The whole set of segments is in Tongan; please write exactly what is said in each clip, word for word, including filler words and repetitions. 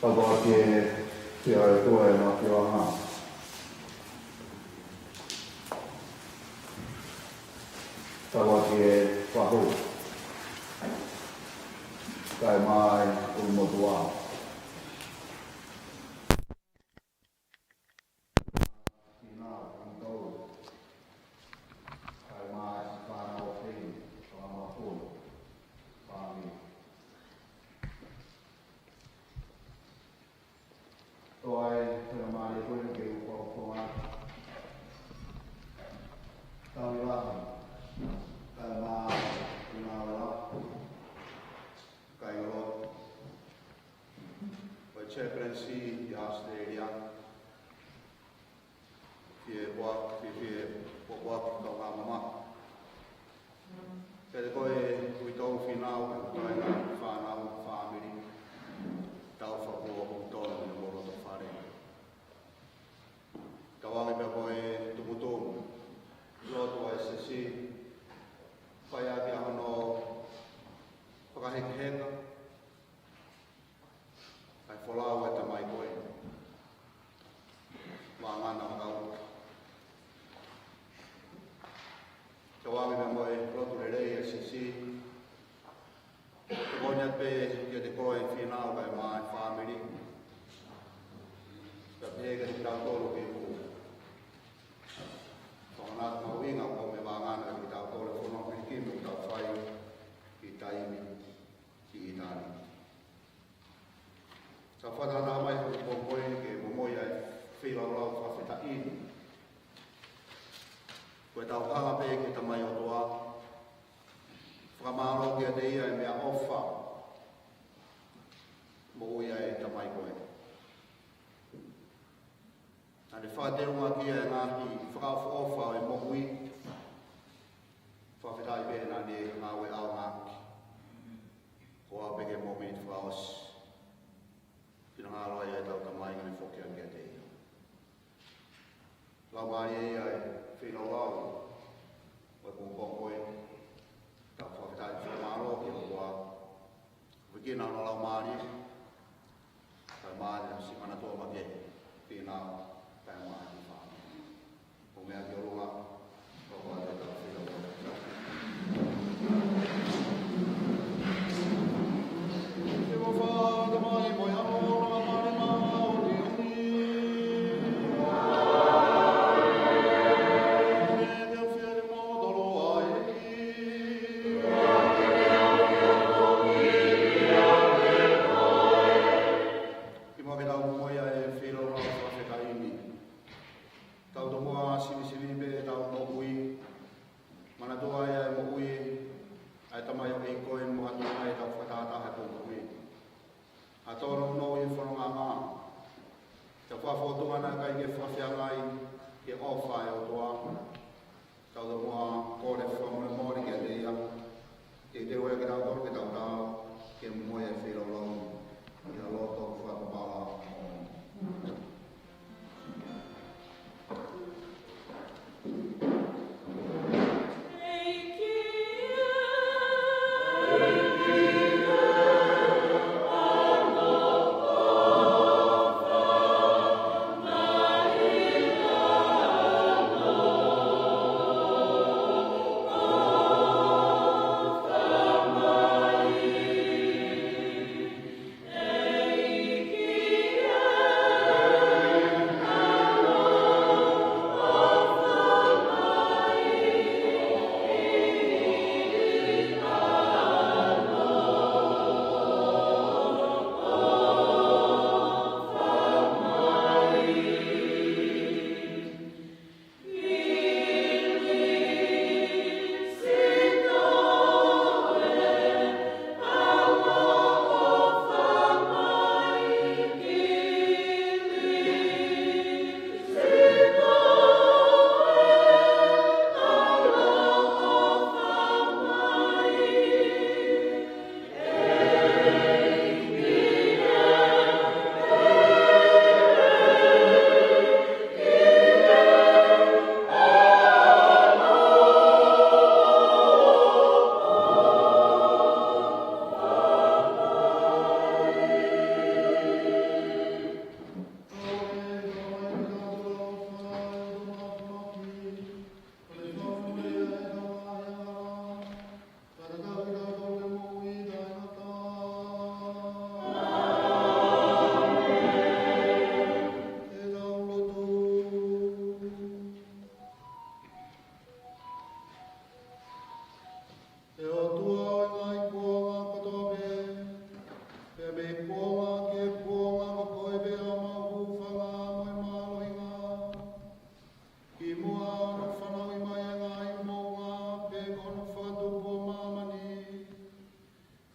Tapu ki he ʻEiki ʻa e ʻOtua ʻi he ʻafioʻanga. Tapu ki he fahu, kae ʻumaʻā e ʻulumotuʻa. Kinautolu, kae ʻumaʻā e fānau ʻofeina, fānau ʻofeina, fāmili. Toe ʻi ai e faingamālie ko eni ke u fakafofonga atu tauhi lahi, kae ʻumaʻā e ngāue lahi, kāingalotu ʻo e Chaplaincy ʻi ʻAositelēlia, fie pōpoaki, fie, fie pōpoaki ki he kaungāmamaʻo. Pea ko e uitou, fānau, ko e toenga fānau, fāmili, tau fakapō ʻoku tonu mo e loto fale. Tauange pea mo e tumutumu lotu ʻa e S C, fai ʻaki ʻa hono fakahekeheka ʻa e folau ʻa e tamai ko ē, Vāngana Vakauki. Tauange pea mo e lotu lelei ʻa e S C, ko eni pē kiate koe fānau kae ʻumaʻā e fāmili, pea pehē kiate kitautolu ki he ʻū tokonaki mahuʻinga ʻoku mei Vāngana kiate kitautolu, fono pilikimi ʻoku tau fai ʻi taimi, ʻi ʻitāniti. Tau fakataha mai he pongipongi ni ke momoi ʻa e feilaulau fakafetaʻi ni. Ko ʻetau hanga pē ki he Tamai ʻOtua, fakamālō kiate ia e meʻaʻofa moʻui ʻa e tamai ko ē. Naʻa ne fakateunga ki ai e ngaahi fakaʻofoʻofa ʻo e moʻui. Fakafetaʻi pē naʻa ne ngāue ʻaonga ʻaki. Ko au pē ki he mōmeniti fakaʻosi. Finangalo ai ʻetau Tamai ke ne foki ange kiate ia. Laumālie ia e feilaulau ʻo e pongipongi ko ē. Tau fakafetaʻi, fakamālō ki he ʻOtua. Fakina hono laumālie, kae ʻumaʻā e siʻi manatua makehe, fānau, kae ʻumaʻā e fāmili. ʻO meʻa ki ʻolunga, ʻo kau atu ʻetau feilaulau. ʻE ʻOtua Tamai, mo e ʻAlo, mo e Laumālie Māʻoniʻoni. ʻE ke fie mo tolo ai. Kimuʻa ke tau momoi ʻa e feilaulau fakafetaʻi ni,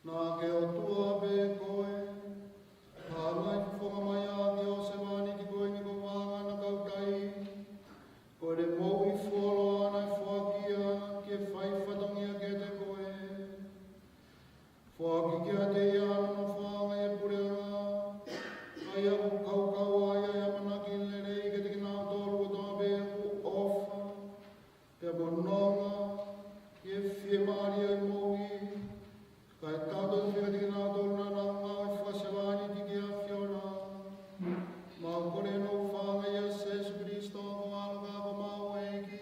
Naʻa ke ʻOtua pē koe, hanga ʻo fofonga mai ʻa e sevāniti ko eni ko Vāngana Kautai, ko ʻene moʻui fuoloa naʻe foaki ia ke fai fatongia kiate koe. Foaki kiate ia ʻa e nofoʻanga ʻo e puleʻanga, ʻa ia ʻoku kaukau ai ʻa e ʻamanaki lelei kiate kinautolu kotoa pē ʻoku ʻofa, pea mo nonga ki he fiemālie ʻo e moʻui, kae tauhi kiate kinautolu naʻa nau ngāue fakasevāniti ki he ʻAfiona. Mau kole ʻi he huafa ʻo Sēsū Kalaisi ko homau ʻEiki.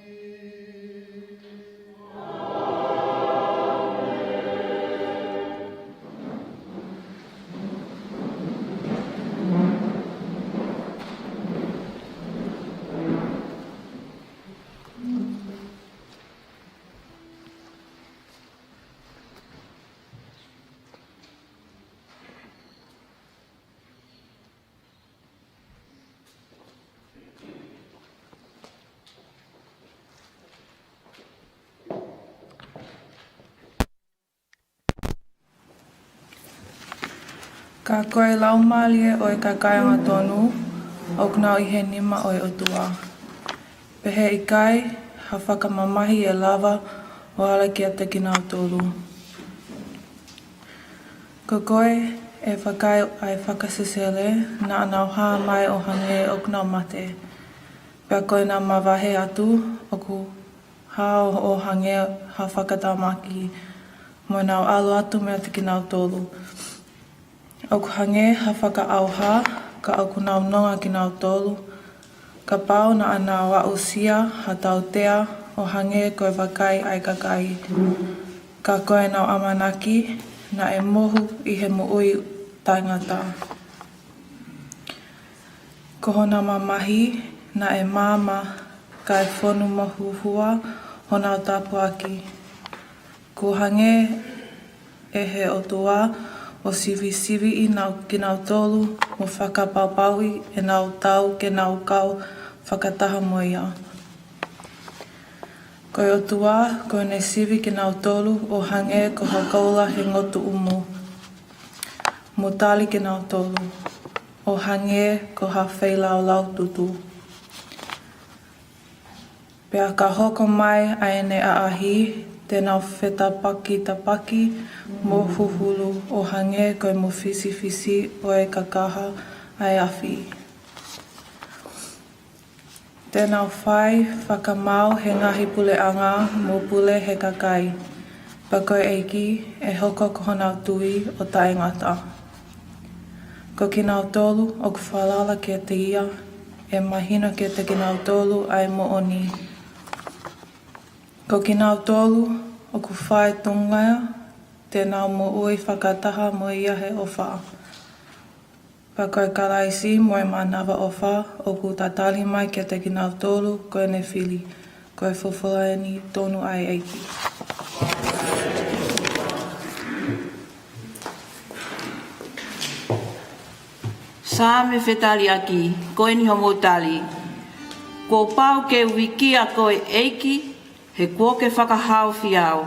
Ka ko e laumālie ʻo e kakai angatonu ʻoku nau ʻi he nima ʻo e ʻOtua, pea he ʻikai ha fakamamahi ʻe lava ʻo ala kiate kinautolu. Ko koe, ʻe vakai ʻa e fakasesele, naʻa nau hā mai ʻo hangē ʻoku nau mate, pea ko ʻenau mavahe atu ʻoku hao ʻo hangē ha fakatamaki, mo ʻenau ʻalu atu meiate kinautolu ʻoku hangē ha fakaʻauha, ka ʻoku nau nonga kinautolu. Kapau naʻa nau aʻusia ha tautea ʻo hangē ko e vakai ʻa e kakai, ka ko ʻenau ʻamanaki naʻe mohu ʻi he moʻui taʻengata. Ko honau mamahi naʻe maama, kae fonu mo huhua honau tāpuaki. Kuo hanga ʻe he ʻOtua ʻo sivisiviʻi kinautolu mo fakapapauʻi ʻenau tau ke nau kau fakataha mo ia. Ko e ʻOtua, kuo ne sivi kinautolu ʻo hangē ko ha koula he ngotu ʻumu, mo tali kinautolu ʻo hangē ko ha feilaulau tutu. Pea ka hoko mai ʻa ʻene ʻaʻahi, te nau fetapakitapaki mo huhulu ʻo hangē ko e mofisifisi ʻo e kakaha ʻa e afi. Te nau fai fakamaau he ngaahi puleʻanga mo pule he kakai, pea ko e ʻEiki ʻe hoko ko honau tui ʻo taʻengata. Ko kinautolu ʻoku falala kiate ia, ʻe mahino kiate kinautolu ʻa e moʻoni. Ko kinautolu ʻoku fai tuʻunga, te nau moʻui fakataha mo ia he ʻofa. Pea ko e Kalaisi mo e mānava ʻofa ʻoku tatali mai kiate kinautolu ko ʻene fili. Ko e folofola ʻeni tonu ʻa e ʻEiki. Saame fetaliʻaki, ko ʻeni hoʻomou tali. Kuo pau ke u vikia koe ʻEiki, he kuo ke fakahaofi au.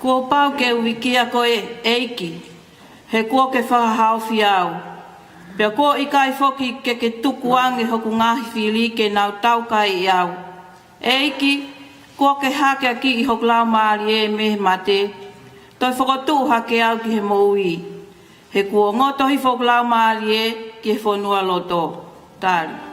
Kuo pau ke u vikia koe ʻEiki, he kuo ke fakahaofi au. Pea kuo ʻikai foki ke ke tukuange hoku ngaahi fili ke nau taukaeʻi au. ʻEiki, kuo ke hakeakiʻi hoku laumālie mei he mate, toe fokotuʻu hake au ki he moʻui. He kuo ngoto hifo hoku laumālie ki he fonualoto. Tali.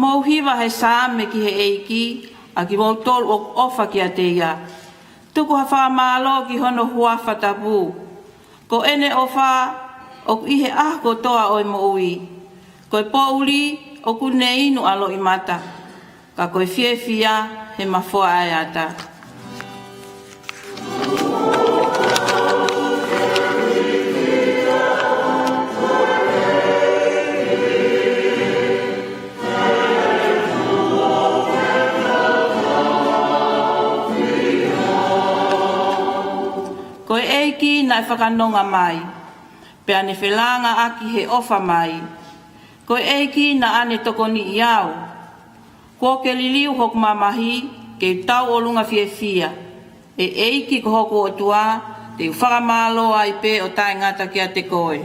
Mou hiva he Saame ki he ʻEiki, ʻa kimoutolu ʻoku ʻofa kiate ia. Tuku ha fakamālō ki hono huafa tapu. Ko ʻene ʻofa ʻoku ʻi he ʻaho kotoa ʻo e moʻui. Ko e poʻuli ʻoku ne inu ʻa loʻimata. Ka ko e fiefia he mafoa ʻa e ata. Ko e ʻEiki naʻe fakanonga mai, pea ne felangaʻaki he ʻofa mai. Ko e ʻEiki naʻa ne tokoniʻi au. Kuo ke liliu hoku mamahi, ke u tauʻolunga fiefia. ʻE ʻEiki ko hoku ʻOtua, te u fakamālō ai pē ʻo taʻengata kiate koe.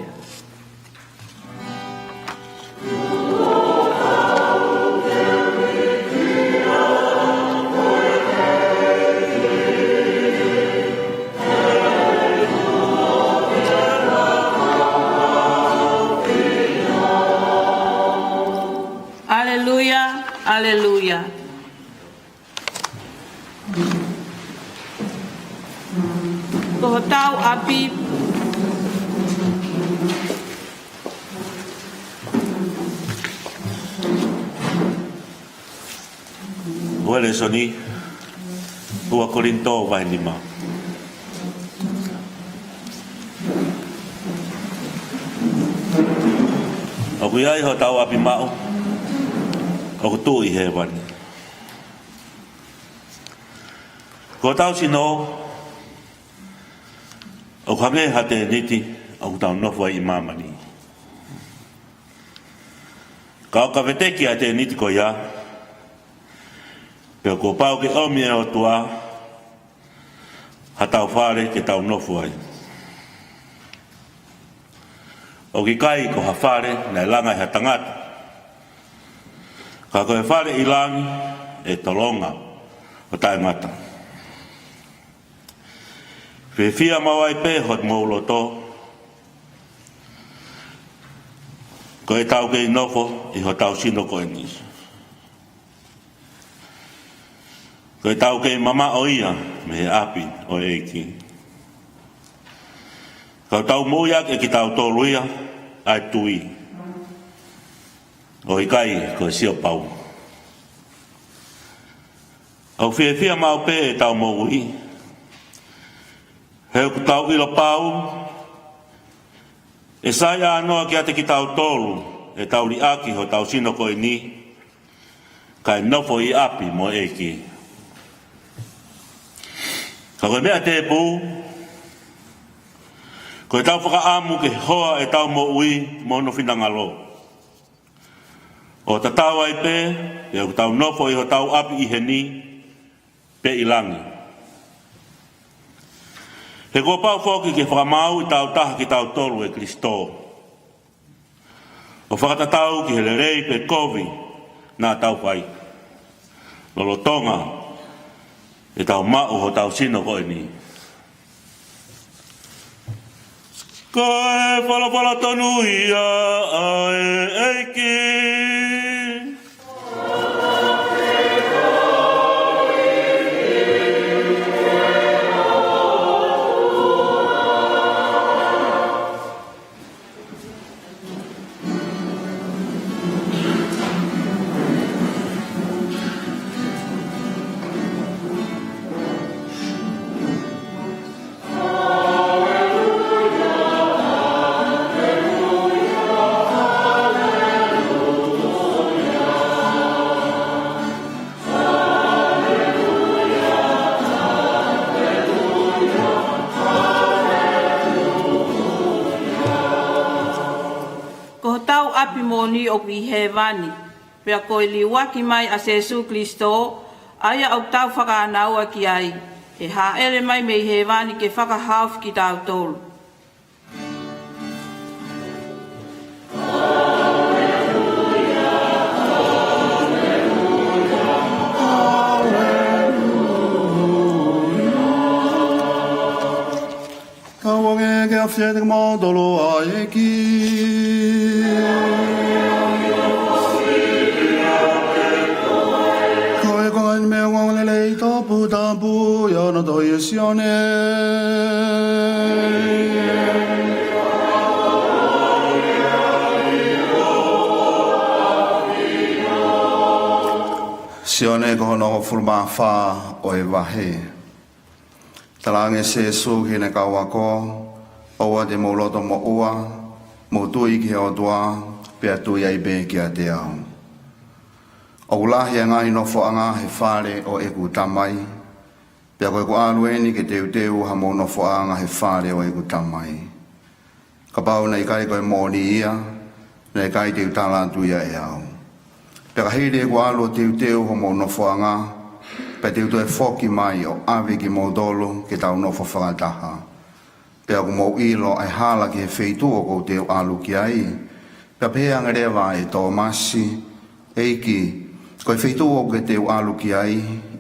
ʻAleluia, ʻaleluia. Ko hotau ʻapi. Ua lēsoni, ua Kolinitō vahe nima. ʻOku ʻi ai hotau ʻapi maʻu, ʻoku tuʻu ʻi hēvani. Ko hotau sino, ʻoku hangē ha tēniti, ʻoku tau nofo ai ʻi māmani. Ka ʻo ka veteki ʻa e tēniti ko ia, pea kuo pau ke ʻomi ʻe he ʻOtua, ha tau fale ke tau nofo ai. ʻOku ʻikai ko ha fale naʻe langa ʻe ha tangata. Ka ko e fale ʻi langi ʻe tolonga ʻo taʻengata. Fiefia maʻu ai pē hoʻomou loto. Ko e tau kei nofo ʻi hotau sino ko eni. Ko e tau kei mamaʻo ia mei he ʻapi ʻo e ʻEiki. Ka ʻoku tau moʻui ʻaki ʻe kitautolu ia ʻa e tui. ʻOku ʻikai ko e sio pau. ʻOku fiefia maʻu pē ʻetau moʻui. He ʻoku tau ʻilo pau, ʻe sai ʻānoa kiate kitautolu ʻetau liʻaki hotau sino ko eni, kae nofo ʻi ʻapi mo e ʻEiki. Ka ko e meʻa tēpū, ko ʻetau fakaʻamu ke hoa ʻetau moʻui mo hono finangalo. ʻO tatau ai pē, pe ʻoku tau nofo ʻi hotau ʻapi ʻi heni, pe ʻi langi. He kuo pau foki ke fakamaauʻi tautaha kitautolu ʻe Kalaisi. ʻO fakatatau ki he lelei pe kovi naʻa tau fai. Lolotonga ʻetau maʻu hotau sino ko eni. Ko e folofola tonu ia ʻa e ʻEiki. Ko hotau ʻapi moʻoni ʻoku ʻi hēvani, pea ko e liuaki mai ʻa Sēsū Kalaisi, ʻa ia ʻoku tau fakaʻānaua ki ai, ʻe hāʻele mai mei hēvani ke fakahaofi kitautolu. Kau ange ke ʻafio ʻiate kimoutolu ʻa e ʻEiki. Tapu ʻi hono tohi ʻe Sione. Sione ko hono hongofulu mā fā ʻo e vahe. Talaange ʻe Sīsū ki heʻene kau ako, ʻoua te mou loto moʻua, mou tui ki he ʻOtua, pea tui ai pē kiate au. ʻOku lahi ʻa e ngaahi nofoʻanga he fale ʻo ʻeku Tamai, pea ko ʻeku ʻalu eni ke teuteu hamou nofoʻanga he fale ʻo ʻeku Tamai. Kapau naʻe ʻikai ko e moʻoni ia, naʻe ʻikai te u tala atu ia ʻe au. Pea ka hili ʻeku ʻalu ʻo teuteu homou nofoʻanga, pea te u toe foki mai ʻo ʻave kimoutolu ke tau nofo fakataha. Pea ʻoku mou ʻilo ʻa e hala ki he feituʻu ʻoku ou teu ʻalu ki ai. Pea pehē ange leva ʻe Tōmasi, ʻEiki, ko e feituʻu ʻoku ke teu ʻalu ki ai,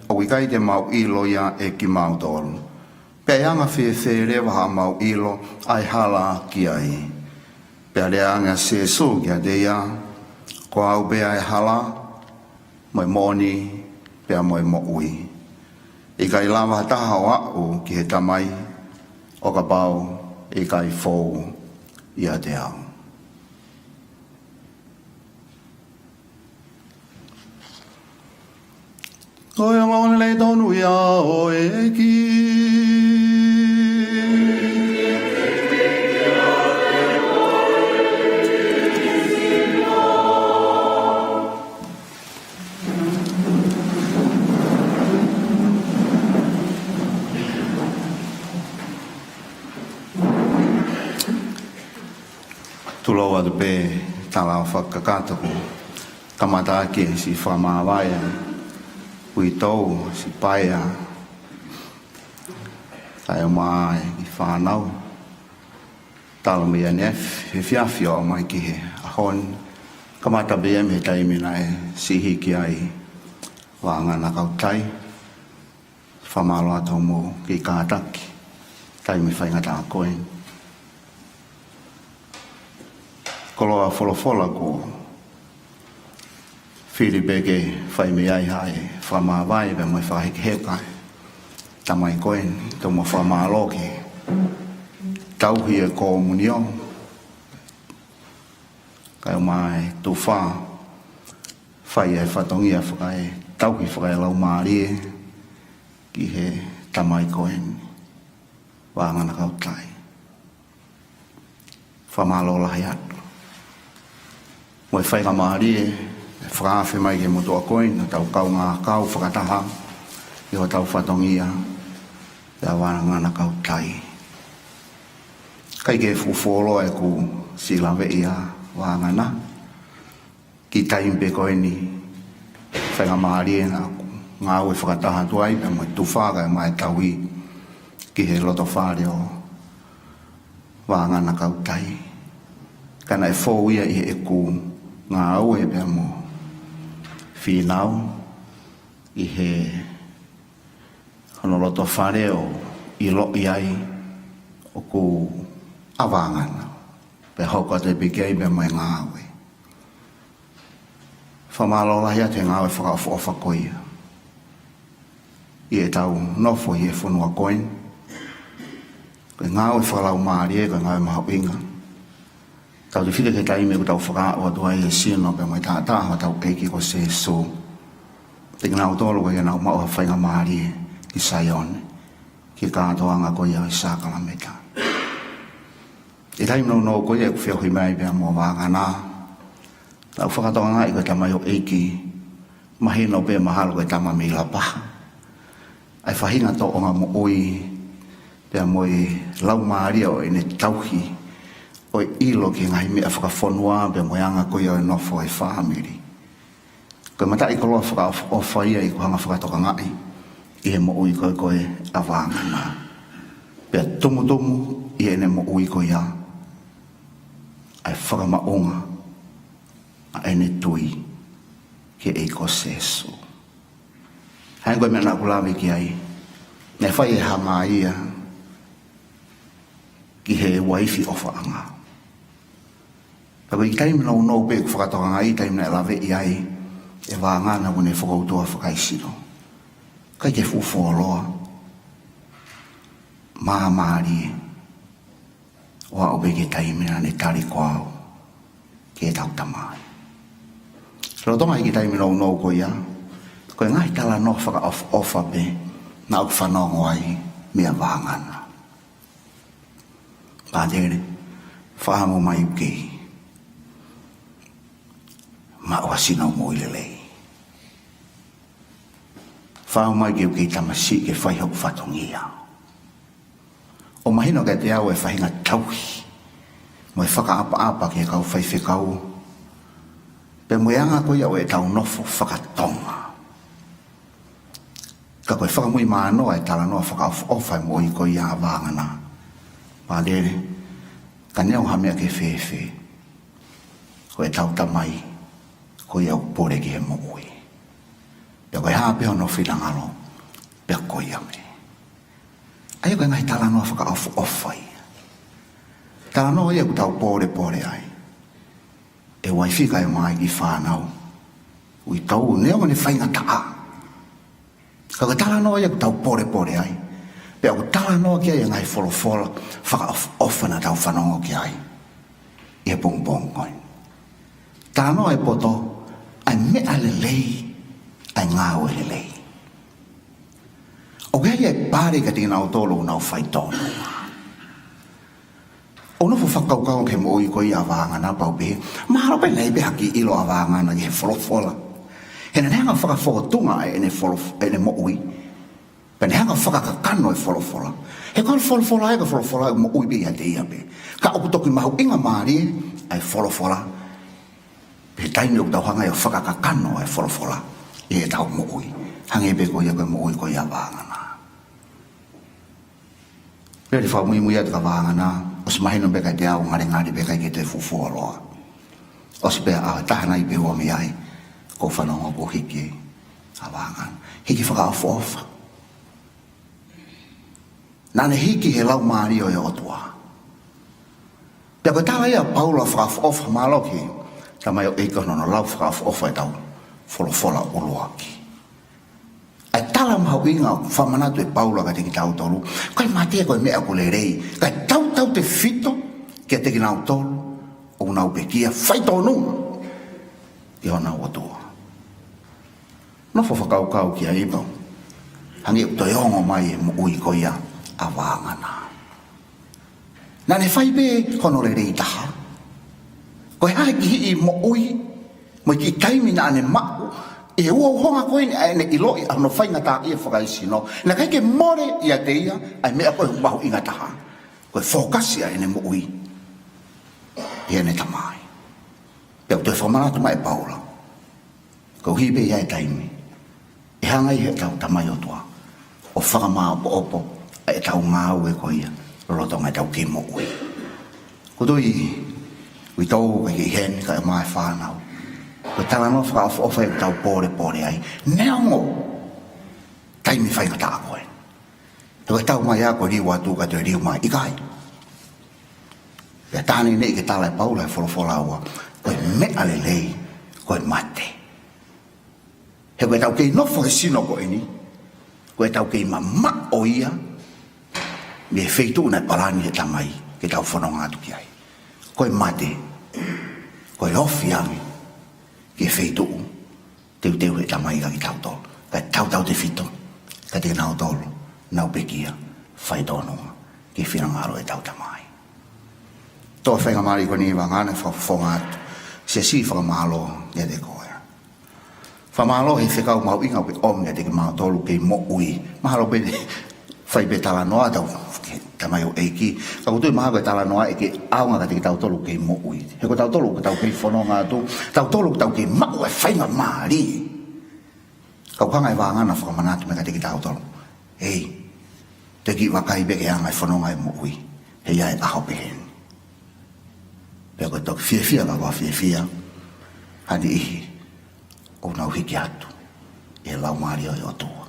ʻoku ʻikai te mau ʻilo ia ʻe kimautolu. Pea ʻe anga fēfē leva haʻamau ʻilo ʻa e hala ki ai? Pea lea ange ʻa Sīsū kiate ia, Ko au pē ʻa e hala, mo e moʻoni, pea mo e moʻui. ʻE ʻikai lava ha taha ʻo aʻu ki he Tamai, ʻo kapau ʻe ʻikai fou ʻiate au. Ko e ongoongolelei tonu ia ʻo e ʻEiki. Tulou atu pē tala ʻo fakakakato kuo kamata ʻaki e siʻi fakamāvae ʻa e uitou, siʻi paea, kae ʻumaʻā e kiʻi fānau. Talu mei ʻaneafi, he efiafi ʻo aʻu mai ki he ʻaho ni. Kamata pē ia mei he taimi naʻe siʻi hiki ai Vāngana Kautai. Fakamālō atu hoʻomou kiʻi kātaki, taimi faingataʻa ko eni. Koloa folofola kuo fili pē ke fai mei ai ha fakamāvae pea mo e fakahekeheka ʻa e tamai ko eni, tomuʻa fakamālō ki he tauhi e komunio, kae ʻumaʻā e tufa, fai e fatongia fakaetauhi fakalaumālie ki he tamai ko eni, Vāngana Kautai. Fakamālō lahi atu. Mo e faingamālie ʻe fakaafe mai ki he motuʻa ko eni, ʻo tau kaungā kau fakataha ʻi hotau fatongia, ʻia Vāngana Kautai. ʻIkai ke fuʻu fuoloa ʻeku siʻi laveʻi ʻa Vāngana. Kiʻi taimi pē ko eni, faingamālie naʻa ku ngāue fakataha atu ai pea mo e tufa kae ʻumaʻā e tauhi ki he loto fale ʻo Vāngana Kautai. Ka naʻe fou ia ʻi heʻeku ngāue pea mo Fīnau ʻi he hono loto fale ʻo ʻiloʻi ai ʻoku ʻa Vāngana. Pea hoko atu pē ki ai pea mo e ngāue. Fakamālō lahi atu he ngāue fakaʻofoʻofa ko ia. ʻI heʻetau nofo ʻi he fonua ko eni, ko e ngāue fakalaumālie, ko e ngāue mahuʻinga. Tautefito ki he taimi ʻoku tau fakaaʻu atu ai e sino pea mo e taʻataʻa hotau ʻEiki ko Sīsū. Te kinautolu ko ia naʻa nau maʻu ha faingamālie ki Saione, ki he kātoanga ko ia ʻo e sākalamēniti. ʻI he taimi nounou ko ia ʻeku feohi mai pea mo Vāngana, naʻa ku fakatokangaʻi ko e tama ʻo e ʻEiki, mahino pē mahalo ko e tama mei Lapaha. ʻA e faʻahinga tōʻonga moʻui, pea mo e laumālie ʻo ʻene tauhi, ʻo e ʻilo ki he ngaahi meʻa fakafonua, pea mo e anga ko ia ʻo e nofo ʻa e fāmili. Ko e mataʻikoloa fakaʻofoʻofa ia ʻi heʻeku hanga fakatokangaʻi ʻi he moʻui ko ē ʻa Vāngana. Pea tumutumu ʻi heʻene moʻui ko ia ʻa e fakamaʻunga ʻa ʻene tui ki he ʻEiki ko Sīsū. Hangē ko e meʻa naʻa ku lave ki ai, naʻe fai e hanga ia ki he uaifi ʻofaʻanga. Ka ko e taimi nounou pē ʻeku fakatokangaʻi, taimi naʻe laveʻi ai ʻe Vāngana ʻoku ne fokoutua fakaesino. ʻIkai ke fuʻu fuoloa, māmālie, ʻo aʻu pē ki he taimi naʻa ne tali ko au ki heʻetau Tamai. Lolotonga e kiʻi taimi nounou ko ia, ko e ngaahi talanoa fakaʻofoʻofa pē naʻa ku fanongo ai meia Vangana. Pātele, fakaʻamu mai ʻoku kei maʻu ha sino moʻui lelei. Fakaʻamu mai ke u kei tamasiʻi ke fai hoku fatongia. ʻO mahino kiate au e faʻahinga tauhi mo e fakaʻapaʻapa ki he kau faifekau, pea mo e anga ko ia ʻo ʻetau nofo fakatonga. Ka ko e fakamuimui mānoa e talanoa fakaʻofoʻofa e moʻui ko ia ʻa Vangana. Pātele, ka neongo ha meʻa ke fēfē, ko ʻetau Tamai ko ia ʻoku pole ki he moʻui. Pea ko e hā pē hono finangalo, pea ko ia pē. ʻA ia ko e ngaahi talanoa fakaʻofoʻofa ia. Talanoa ia ʻoku tau pōlepole ai. E uaifi kae ʻumaʻā e kiʻi fānau. Uitou, neongo ʻene faingataʻa, ka ko e talanoa ia ʻoku tau pōlepole ai. Pea ʻoku talanoa ki ai e ngaahi folofola fakaʻofoʻofa naʻa tau fanongo ki ai ʻi he pongipongi ko eni. Talanoa e poto, ʻa e meʻa lelei, ʻa e ngāue lelei. ʻOku ʻi ai e pale kiate kinautolu ʻoku nau faitōnunga. ʻOku ou nofo fakakaukau ki he moʻui ko ia ʻa Vangana, pau pē, mahalo pē naʻe ʻi ai pē ha kiʻi ʻilo ʻa Vangana ki he folofola. He naʻa ne hanga ʻo fakafōtunga ʻene folof-, ʻene moʻui. Pea ne hanga ʻo fakakakano e folofola. He ko e folofola ē, ko e folofola ʻoku moʻui pē ʻiate ia pē. Ka ʻoku toki mahuʻinga mālie ʻa e folofola he taimi ʻoku tau hanga ai ʻo fakakakano e folofola ʻi heʻetau moʻui. Hangē pē ko ia ko e moʻui ko ia ʻa Vangana. Lele fakamuimui atu kia Vangana, ʻosi mahino pē kiate au, ngalingali pē ʻikai ke toe fuʻu fuoloa. ʻOsi pē ʻaho ʻe taha nai pe ua mei ai, ʻoku ou fanongo ʻoku hiki ʻa Vangana. Hiki fakaʻofoʻofa. Naʻa ne hiki he Laumālie ʻo e ʻOtua. Pea ko e tala ia ʻa Paula fakaʻofoʻofa, mālō ki he tamaioʻeiki hono lau fakaʻofoʻofa ʻetau folofola ʻuluaki. ʻA e tala mahuʻinga ʻoku fakamanatu ʻe Paula kiate kitautolu, ko e mate ko e meʻa ʻoku lelei, kae tautautefito kiate kinautolu ʻoku nau pekia, faitōnunga ki honau ʻOtua. Nofo fakakaukau ki ai pau. Hangē ʻoku toe ongo mai e moʻui ko ia ʻa Vangana. Naʻa ne fai pē hono lelei taha. Ko e hā e kiʻi moʻui mo e kiʻi taimi naʻa ne maʻu ʻi he uhouhonga ko eni ʻa ʻene ʻiloʻi ʻa hono faingataʻaʻia fakaesino, naʻe ʻikai ke mole ʻiate ia ʻa e meʻa ko ē ʻoku mahuʻinga taha. Ko e fōkasi ʻa ʻene moʻui ʻi heʻene Tamai. Pea ʻoku toe fakamanatu mai ʻe Paula, koeʻuhi pē ʻi ai e taimi ʻe hanga ai heʻetau Tamai ʻOtua ʻo fakamāʻopoʻopo ʻa ʻetau ngāue ko ia lolotonga ʻetau kei moʻui. ʻOku ou tui, uitou, ʻikai ke ʻi heni, kae ʻumaʻā e fānau, ko e talanoa fakaʻofoʻofa ʻoku tau pōlepole ai, neongo taimi faingataʻa ko ē. He ko e tau mai ā ko e liu atu kae toe liu mai, ʻikai. Pea taha neʻineʻi ke tala ʻe Paula he folofola ua, ko e meʻa lelei ko e mate. He ko ʻetau kei nofo he sino ko eni, ko ʻetau kei mamaʻo ia mei he feituʻu naʻe palani ʻe he Tamai ke tau fononga atu ki ai. Ko e mate, ko e ofi ange ki he feituʻu teuteu ʻe he Tamai kiate kitautolu, kae tautautefito kiate kinautolu ʻoku nau pekia, faitōnunga ki he finangalo ʻo ʻetau Tamai. Toe faingamālie ko eni Vangana, fakafofonga atu, siasi, fakamālō kiate koe. Fakamālō he fekau mahuʻinga ʻoku ke ʻomi kiate kimautolu kei moʻui. Mahalo pē fai pē talanoa ʻetau tamaioʻeiki, ka ʻoku ou tui mahalo ko e talanoa ʻe kei ʻaonga kiate kitautolu kei moʻui. He ko tautolu ʻoku tau kei fononga atu, tautolu ʻoku tau kei maʻu e faingamālie. Ka ʻoku hanga ʻe Vangana ʻo fakamanatu mai kiate kitautolu, hei, te ke vakai pē ki he anga e fononga e moʻui, he ʻe ʻi ai e ʻaho pehē ni. Pea ko e toki fiefia ka ko e fiefia ha niʻihi ʻoku nau hiki atu ʻi he Laumālie ʻo e ʻOtua.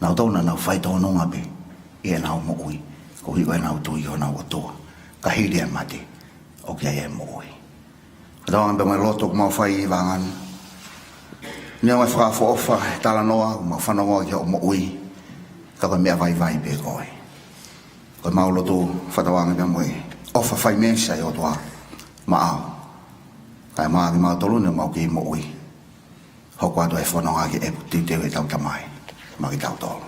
Nautolu naʻa nau faitōnunga pē ʻi heʻenau moʻui, koeʻuhi ko ʻenau tui ki honau ʻOtua. Ka hili e mate, ʻoku ʻi ai e moʻui. Ko e tauanga pē mo e lotu ʻoku mau fai Vangana, Neongo e fakaʻofoʻofa e talanoa ʻoku mau fanongoa ki hoʻo moʻui, ka ko e meʻa vaivai pē koe. Ko ʻemau lotu fakatauange pea mo e ʻofa fai meʻa ʻa e ʻOtua maʻau. Kae ʻumaʻā kimautolu ne mau kei moʻui, hoko atu e fononga ke ʻeku teuteu ʻetau Tamai maʻa kitautolu.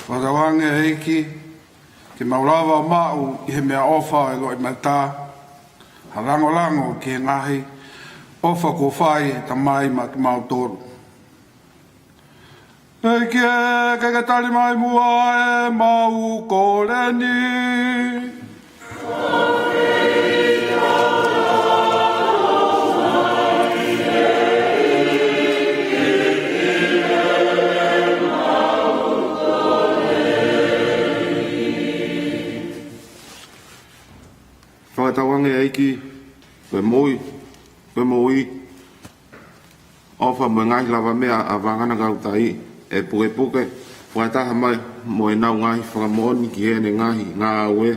Fakatauange ʻEiki, ke mau lava maʻu ʻi he meʻaʻofa ʻo e loʻimata ha langolango ki he ngaahi ʻofa kuo fai ʻe he Tamai maʻa kimautolu. ʻEiki, ke ke tali mai muʻa ʻemau kole ni. Fakatauange ʻEiki, ko e moʻui, ko e moʻui, ʻofa mo e ngaahi lavameʻa ʻa Vangana Kautai ʻe pukepuke fakataha mai mo ʻenau ngaahi fakamoʻoni ki heʻene ngaahi ngāue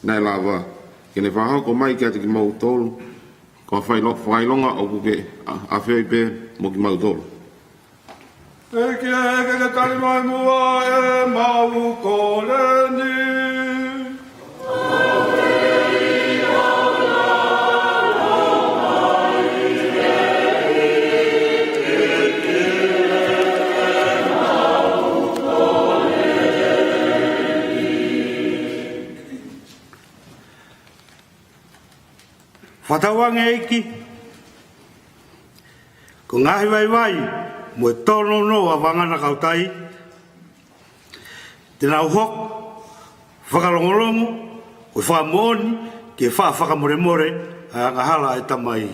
naʻe lava ke ne fakahoko mai kiate kimautolu, ko e fakaʻilo-, fakaʻilonga ʻoku ke ʻa-, ʻafioʻi pē mo kimautolu. ʻEiki, ke ke tali mai muʻa ʻemau kole ni. Fakatauange ʻEiki, ko e ngaahi vaivai mo e tōnounou ʻa Vangana Kautai, te nau hoko fakalongolongo ko e fakamoʻoni ke faʻa fakamolemole ʻa e angahala ʻa e Tamai.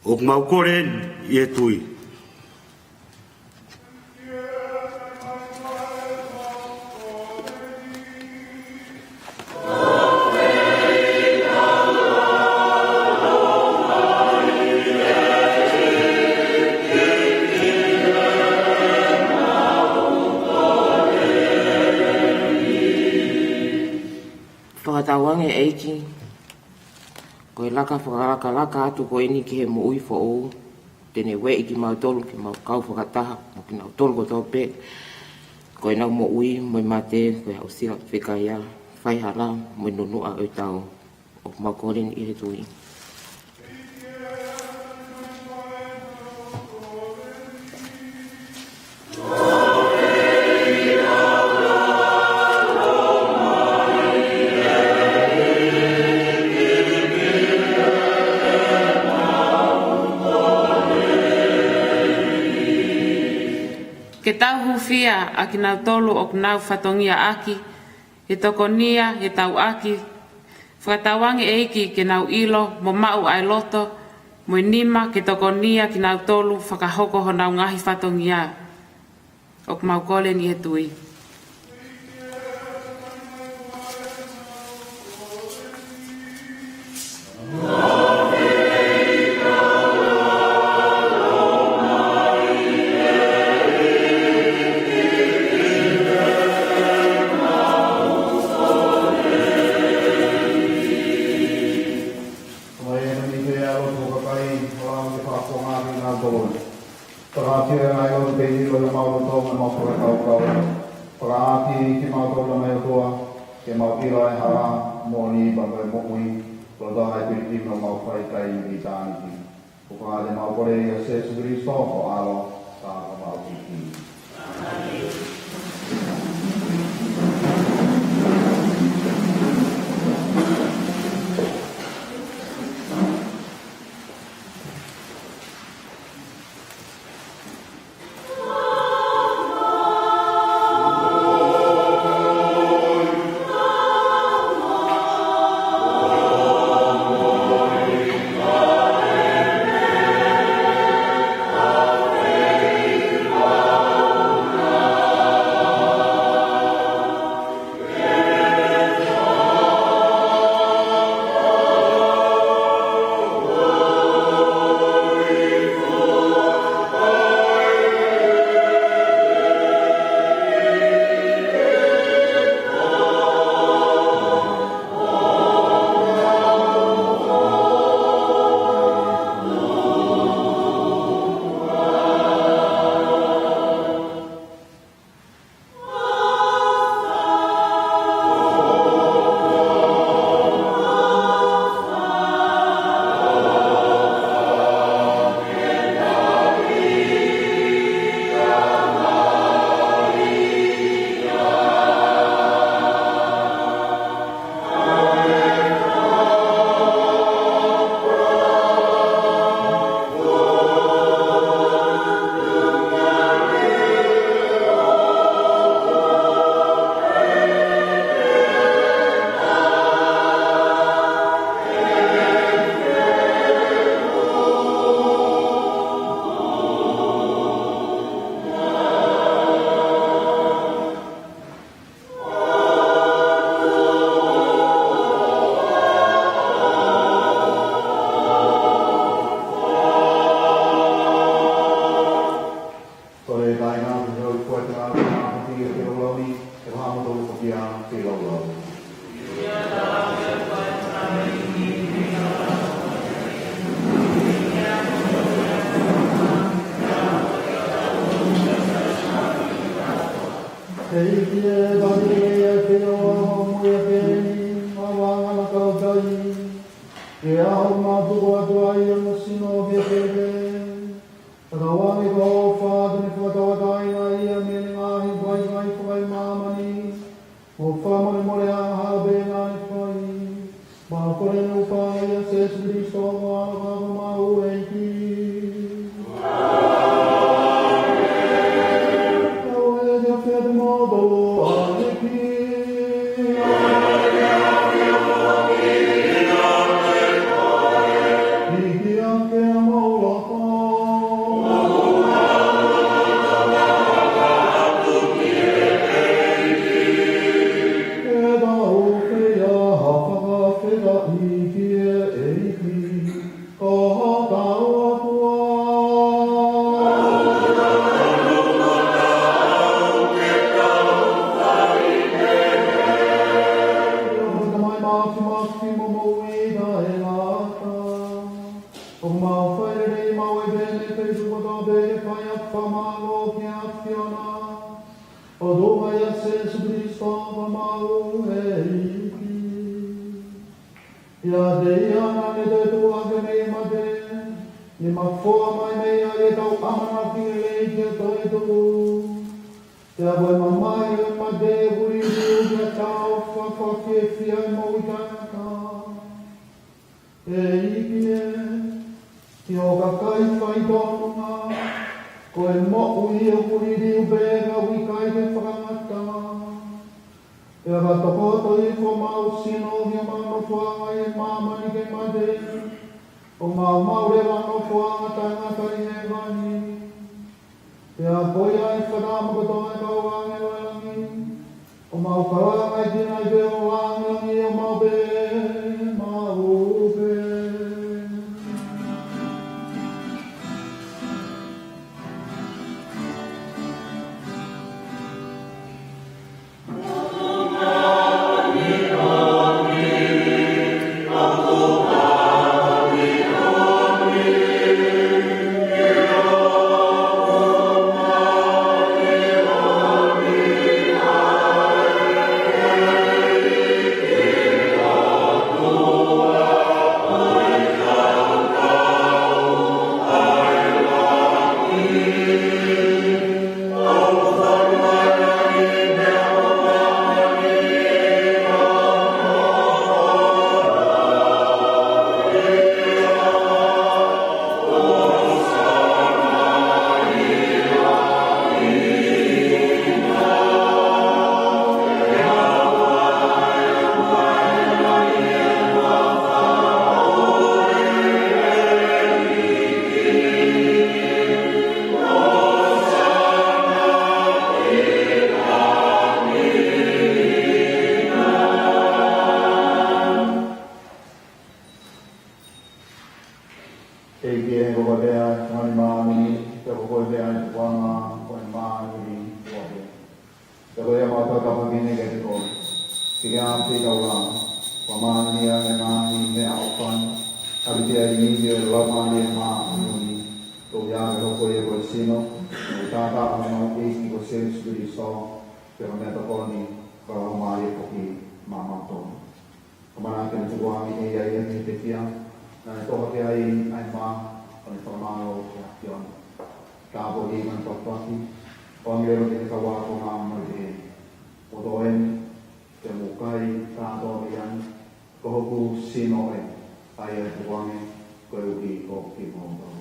ʻOku mau kole eni ʻi he tui. Fakatauange ʻEiki, ko e laka fakalakalaka atu ko eni ki he moʻui foʻou, te ne ueʻi kimautolu ke mau kau fakataha mo kinautolu kotoa pē ko ʻenau moʻui mo e mate, ko e aʻusia fekaia, faihala mo e nunuʻa ʻo e tau. ʻOku mau kole eni ʻi he tui. Ke tau hūfia ʻa kinautolu ʻoku nau fatongiaʻaki, he tokonia, he tauʻaki. Fakatauange ʻEiki ke nau ʻilo mo maʻu ʻa e loto mo e nima ke tokonia kinautolu fakahoko honau ngaahi fatongia. ʻOku mau kole eni ʻi he tui. Ko e ʻEiki, ʻa e lotu ʻoku ʻikai ʻalu ke fakafofongaʻi kinautolu. Fakaafeʻi ʻa e ngaahi lotu pē ʻi loto ʻemau loto mo ʻemau fakakaukau. Fakaafeʻi kimautolu ʻe ʻOtua, ke mau ʻilo ʻa e hala, moʻoni pea mo e moʻui, loto ʻa e pilikimu ʻo mau fai kai ʻi ʻitāniti. Ko e ʻuhinga ʻemau kole ʻia Sīsū Kalaisi ko ho ʻAlo, Fakamaʻu ki ai. Tole taina, tole au kua te au, te au ki he lau lau ni, te au hamo tolu ko kia, te lau lau. ʻEiki ē, vani ē, te au ʻaho mo ia ke ni, ma vanga na kau kai, ke au ma tuku atu ai ʻa e sino ke pele. Ka tau ange ko e ʻofa te ne fakatauʻatāina ia mei he ngaahi vaivai fakaemāmani, mo fakamolemoleʻi ʻa e ngaahi ʻapi ʻa e ngaahi fai. Mau kole ʻeni ʻi he huafa ʻo Sēsū Kalaisi ko homau ʻEiki. ʻĒmeni. Tau ʻeke ʻa e ʻEiki kiate kimoutolu, ʻa e ʻEiki. ʻEiki ʻa e ke mau lapa. Ke tau fai ha fakafetaʻi ki he ʻEiki, ko hotau ʻOtua. ʻIo, ko e Tamai māfimafi mo moʻui taʻengata. ʻOku mau fai lelei maʻu e pehē ni pē ʻi he tuʻu kotoa pē ke fai ʻa e fakamālō ki he ʻAfiona, ʻOtua ʻia Sēsū Kalaisi ko homau ʻEiki. ʻIate ia naʻe toetuʻu hake mei he mate, ne mafoa mai mei ai ʻetau ʻamanaki lelei ki he toetuʻu. Pea ko e mamahi ʻo e mate ʻoku liliu ki hotau fakafiefia ʻa e moʻui taʻengata. ʻEiki ē, ki ho kakai faitotonu, ko e moʻui ʻoku liliu pē, ʻoku ʻikai ke fakangata. Pea ka tokoto hifo homau sino ki homau nofoʻanga ʻi māmani ke mate, ʻo mau maʻu leva ha nofoʻanga taʻengata ʻi hēvani. Pea ko ia ʻe fana mo kotoa e kau ʻāngelo ʻo e langi, ʻo mau kalanga ki ai pē ʻo langilangi ʻo mau pē, mau pē. Ke ke ʻafio ʻi he taulanga, ʻo māʻoniʻoni ʻa e ngaahi meʻaʻofa ni, ʻa e ʻikai ke ʻi ai ha niʻihi ʻo e Laumālie Māʻoniʻoni, koeʻuhi ke hoko ia ko e sino mo e taʻataʻa ʻo homau ʻEiki ko Sīsū Kalaisi, pea ko e meʻatokoni ʻo e Laumālie foki maʻamautolu. ʻOmai ke ne tukuange ʻe ia ia ki he pekia, naʻe toka ki ai ʻa e mā, ʻo ne fakamālō ki he ʻAfiona. Tāpuakiʻi mo ne fakafetaʻi, ʻoange leva ki heʻene kau ākonga mo e pehē: Mou tō eni, pea mou kai kātoa mei ai, ko hoku sino ē, ʻa ia ʻe tukuange koeʻuhi ko kimoutolu.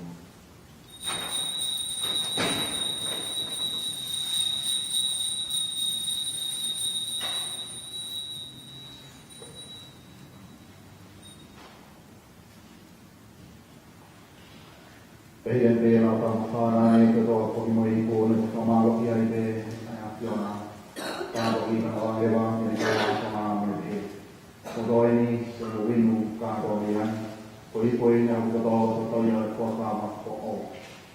Pea ʻi he pehē ʻa e lau ʻa e Tamai, ko e tō ʻa e kovi mo e ipu, ʻo ne fakamālō ki ai pē ʻa e ʻAfiona. Tāpuakiʻi mo ne ʻoange leva ki heʻene kau ākonga mo ne pehē: Mou tō eni, pea mou inu kātoa mei ai, ko e ipu eni ʻa hoku toto, toto ia ʻo e fuakava maʻa kotoa,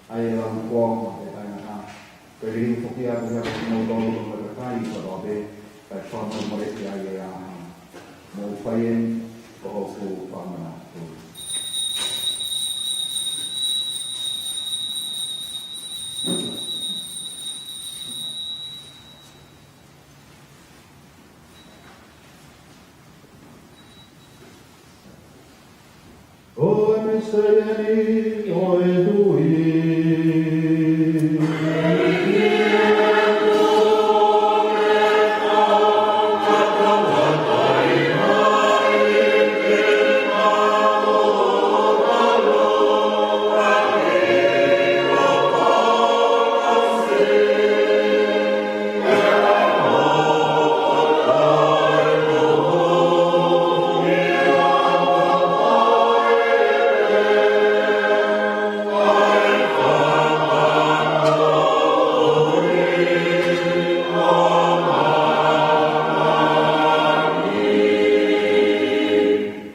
ʻa ia ʻe lau ki he kuonga ʻo e taʻengata. Ko e liliu foki ia koeʻuhi ko kimoutolu, ko e kakai kotoa pē, kae fakamolemoleʻi ai ʻe au. Mou fai eni ko hoku fakamanatu. Ko e misiteli ʻo e tui.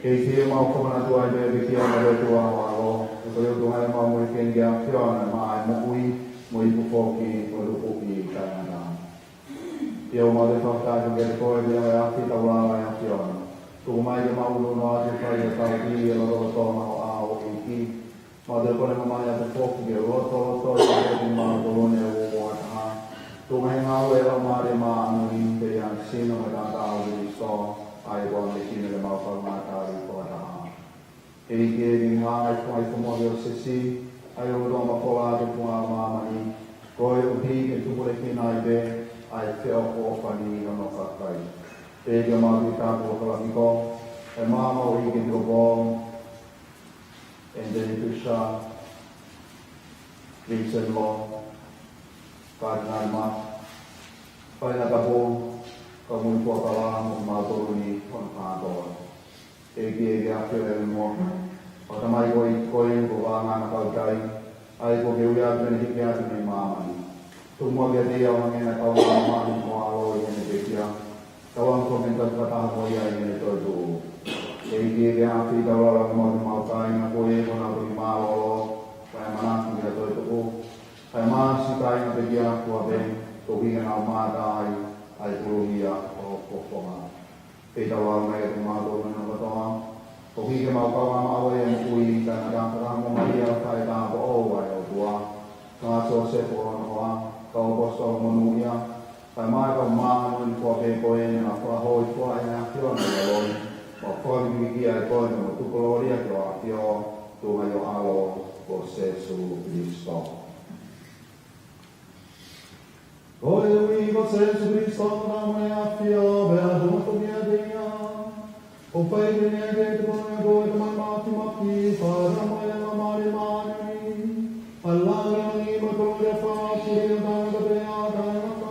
Kei siʻi mau fakamanatu ai pē ki he ʻEiki ʻa e ʻOtua ʻa e ʻAlo, ʻa ia ko e ʻOtua ʻa e ʻAlo, mo e ʻEiki ʻa e ʻAfiona, ʻa e maʻa ʻo e moʻui, mo e ipu foki ʻo e lukuʻi taʻengata. ʻOku mau fakafetaʻi kiate koe ʻi he ʻaho ni, ʻa e ʻAfiona. Tuku mai ke mau ʻunu noa atu ʻi he fai ʻetau tui ʻi he lotolotonga ʻo e ʻEiki. Mau toe kole mai ʻa e foki ke lotoloto ʻi he ʻEiki mautolu ni ʻo e ʻOtua taha. Tuku mai ke ngāue ʻa e Laumālie Māʻoniʻoni pea ʻi he sino mo e taʻataʻa ʻo Kalaisi, ʻa ia ko e ʻEiki ni ke mau fakamātaʻi fakataha. ʻEiki, ke ngāue ʻa e fai ko mo ʻio sesi, ʻa ia ʻoku tō mafola ʻa e tuʻunga ʻo māmani, koeʻuhi ke tupulekina ai pē ʻa e feʻofoʻofani ʻo hono kakai. ʻEiki, mau tui tapu ʻa e kau ʻaposetolo, ʻa e maama ʻo e ʻEiki, Tupou, ʻEne Tupisa, Vincent Law, Cardinal Mark, faʻahinga tapu, kau mui fuakava mo kimautolu ni hono kātoa. ʻEiki, ʻEiki ʻAfiona ʻo e moʻui, ʻa e Tamai ko e, ko e, ko e vānanga ʻo e kau tauhi, ʻa ia kuo ke ui atu ke ne hiki atu mei māmani. Tuku muʻa kiate ia ʻo hangē naʻe kau ai ʻa māmani mo e ʻAlo ʻi heʻene pekia. Tauange ke tau fakataha mo ia ʻi heʻene toetuʻu. ʻEiki, ʻEiki ʻAfiona ʻo e ʻAlo, ʻoku mau tui ʻa e kāinga ko ē kuo nau toki mālōlō, ʻa e ʻamanaki ki heʻene toetuʻu. Kae ʻumaʻā siʻi kāinga pekia kotoa pē, koeʻuhi ke nau mamata ai ʻa e koloa ʻo hoʻo fofonga. Pea tauange mai kiate kimautolu kotoa, koeʻuhi ke mau kau maʻu ʻa e moʻui, kae ʻatā fakahā mai ʻa e faʻē tāupoʻou ʻa e ʻOtua, Sanga Siosefa Hono Hoa, kau ʻaposetolo monūʻia, kae ʻumaʻā e kau māʻoniʻoni kotoa pē ko ē naʻa nau fakahōifua ʻi he ʻAfiona ʻi he ʻaho ni, mau fakavivili ʻa koe mo tukulōlia ki ho ʻAfio, tuʻunga ʻi ho ʻAlo, ko Sēsū Kalaisi. Ko e ʻEiki ko Sēsū Kalaisi, ko e Tamai ʻAfio, pea ʻoku mau tui kiate ia. ʻOku fai ʻene ngāue ʻi he tuʻunga ʻo e Tamai Māfimafi, fakataha mo e Laumālie Māʻoniʻoni, ʻa e lāngilangi mo e kolōlia fakapuli ʻo taʻengata pea taʻengata.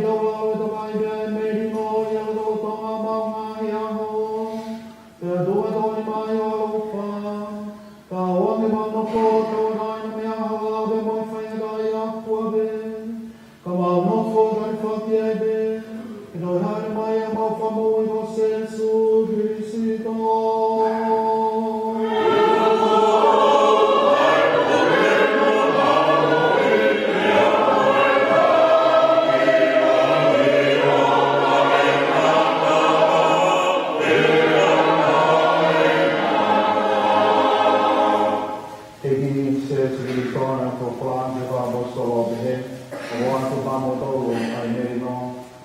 Tau lau e tau mai pea e melino ʻi he lolotonga ʻo e ngaahi ʻaho. Pea tuʻu ʻa e tokoni mai ʻo e ʻaloʻofa. Kae ʻoua ke mau nofo tauʻatāina mei he angahala pea mo e faingataʻaʻia kotoa pē. Ka mau nofo talifaki ai pē ki he toe hāʻele mai ʻa homau Fakamoʻui ko Sīsū Kalaisi. ʻEiki, Sīsū Kalaisi, naʻa ke folofola ki he kau ʻaposetolo ʻo pehē, ʻoku ʻoatu kiate kimoutolu ʻa e melino,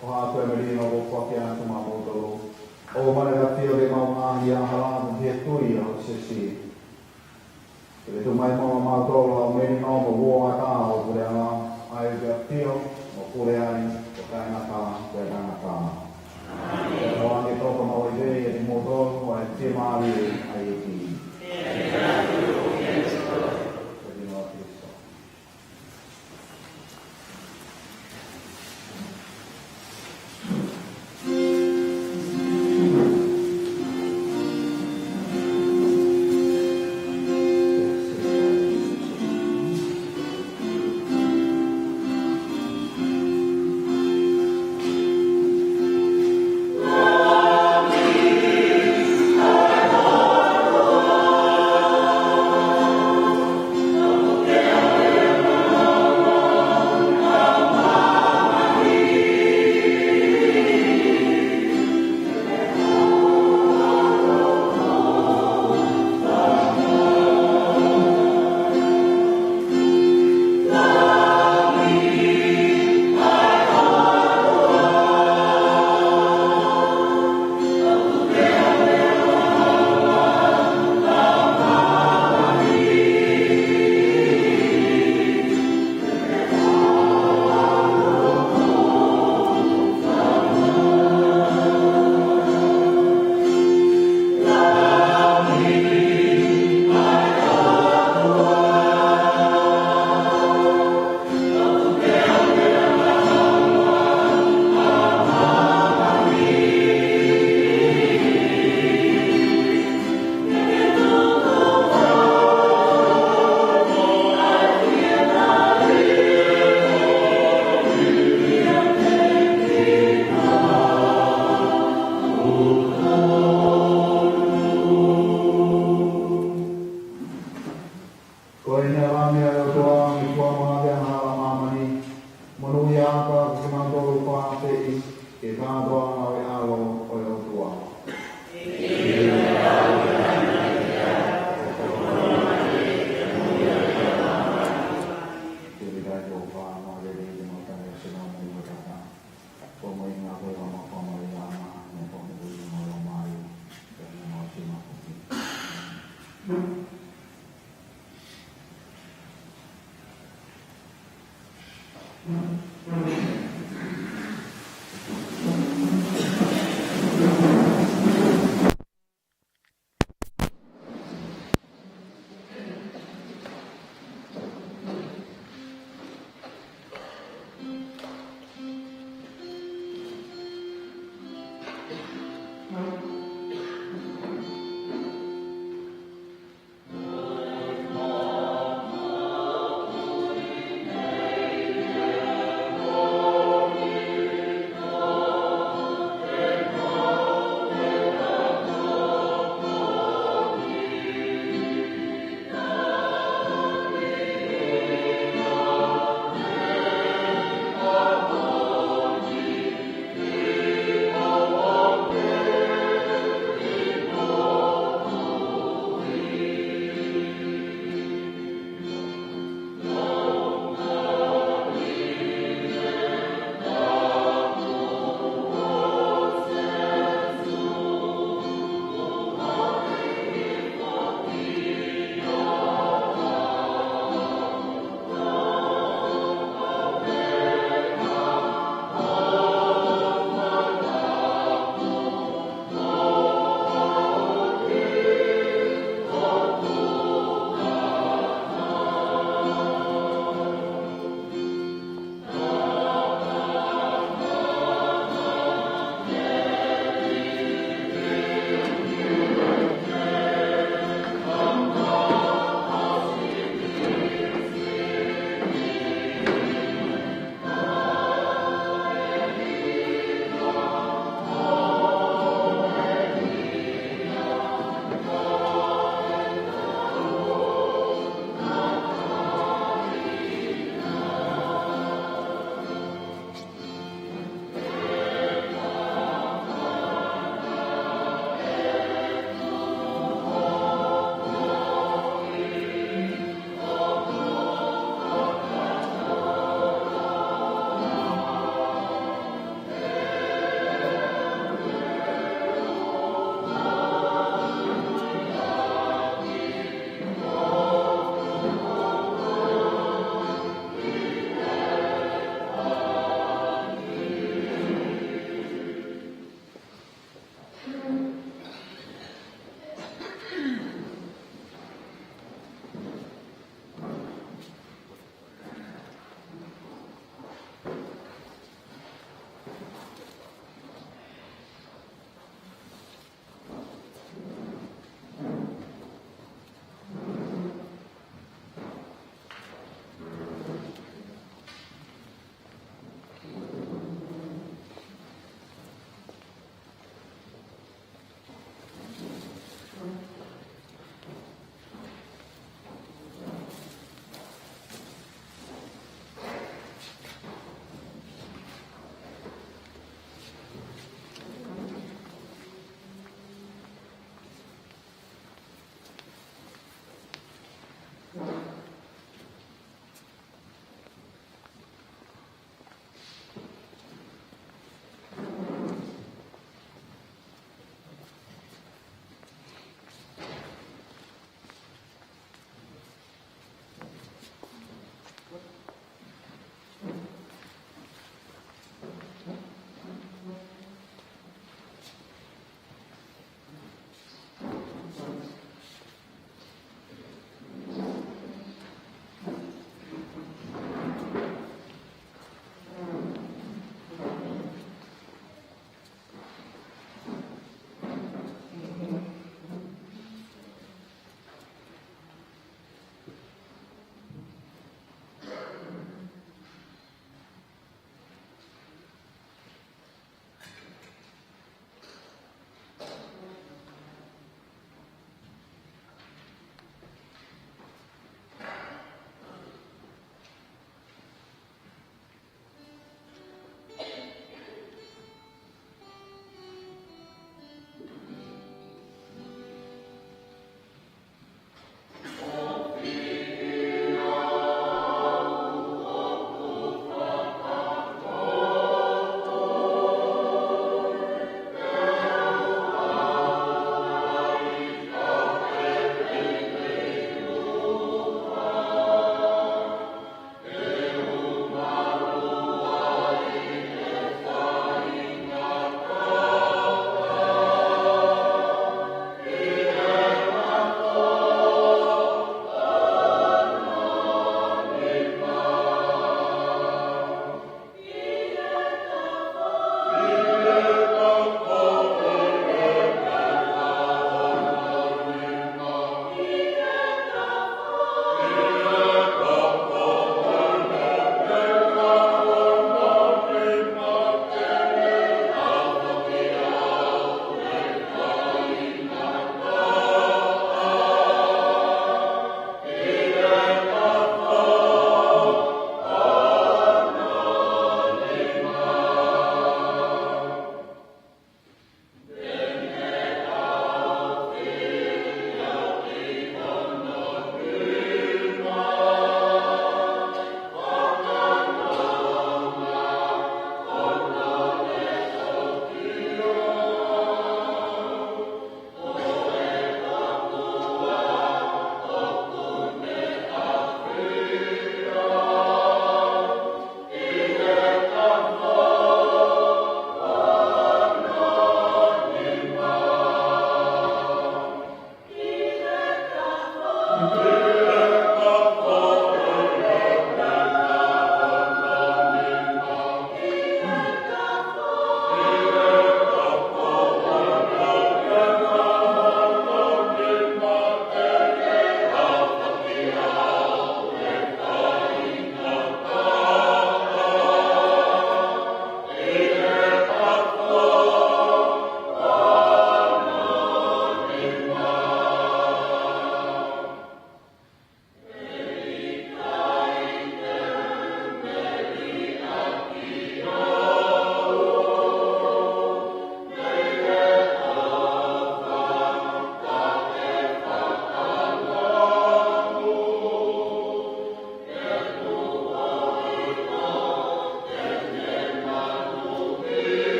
ko haʻaku melino ʻoku ou foaki atu maʻamoutolu. ʻOua naʻa ke ʻafio ki heʻemau ngaahi angahala, ka ke tui ʻa ho siasi. Ke tuku mai maʻamautolu ʻa e melino mo e uouangata ʻo e puleʻanga, ʻa ia ʻoku ke ʻafio mo pule ai, ʻo taʻengata pea taʻengata. Pea ʻoua naʻa ke toka maʻu ai pē ʻiate kimoutolu ʻa e fiemālie ʻa e ʻEiki. Ko eni ʻa e Lami ʻa e ʻOtua, ʻoku ne fua ʻaki ʻa e angahala ʻo māmani. Monūʻiaʻaka ko kimautolu kuo fakaafeʻi ki he kātoanga ʻo e ʻAlo ʻo e ʻOtua.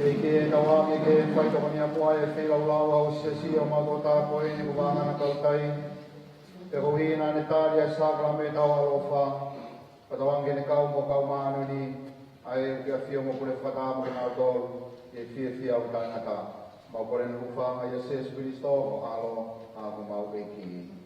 ʻEiki, tauange ke fai tokoni ʻa e feilaulau ʻa e siasi ʻo e mātuʻa ko eni ko e Vāngana Kautai. Pea koeʻuhi naʻa ne tali ʻa e sākalamēniti ʻo e ʻaloʻofa, pea tauange ke ne kau mo e kau māʻoniʻoni, ʻa ia ʻoku ke ʻafio mo pule fakataha mo kinautolu ʻi he fiefia ʻo e taʻengata. Mau kole ʻeni ʻi he huafa ʻo Sēsū Kalaisi ko ho ʻAlo, ko homau ʻEiki. ʻĒmeni.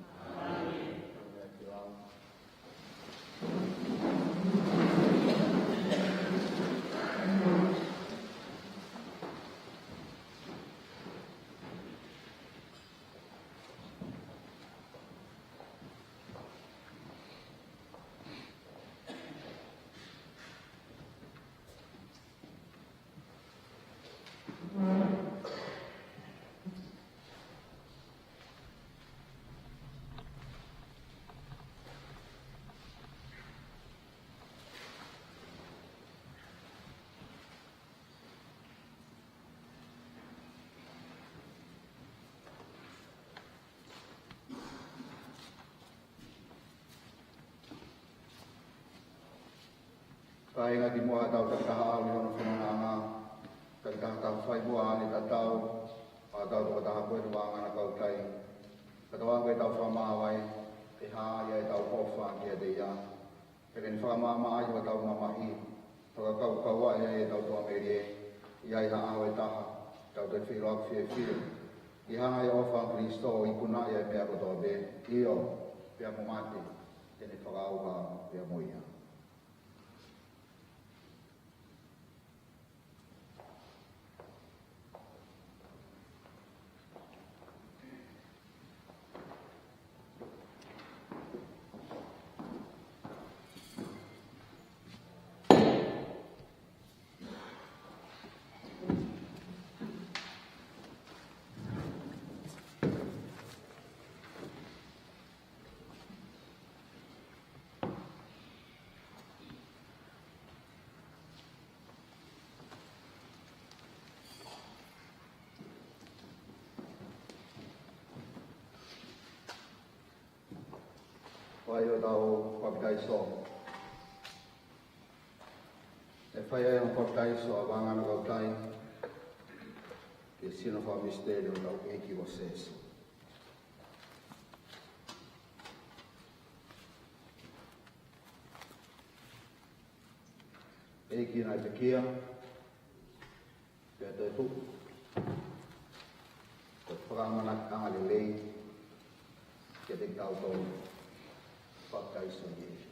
Kāinga, kimuʻa ʻetau takitaha ʻalu ʻi hono fonongaʻanga, takitaha tau fai muʻa ʻa e tatau ʻa hotau tokotaha ko eni ko e Vāngana Kautai. Pea tauange ke tau fakamāvae, ke hā ai ʻetau ʻofa kiate ia. Pea ke ne fakamaʻamaʻa ai hotau mamahi, fakakaukauʻi ai ʻetau tuʻamelie, ʻi ha ʻaho ʻe taha, tau toe feʻiloaki fiefia ʻi he hanga ʻe he ʻofa ʻa Kalaisi ʻo ikunaʻi ʻa e meʻa kotoa pē, ʻio, pea mo mate, te ne fakaʻauha pea mo ia. Fai hotau papitaiso. ʻE fai ai hono papitaiso ʻa e Vāngana Kautai, ki he sino fakamisiteli ʻo hotau ʻEiki ko Sēsū. ʻEiki naʻe pekia, pea toetuʻu, ko e fakaʻamanaki angalelei kiate kitautolu, papitaiso ʻi he ʻEiki.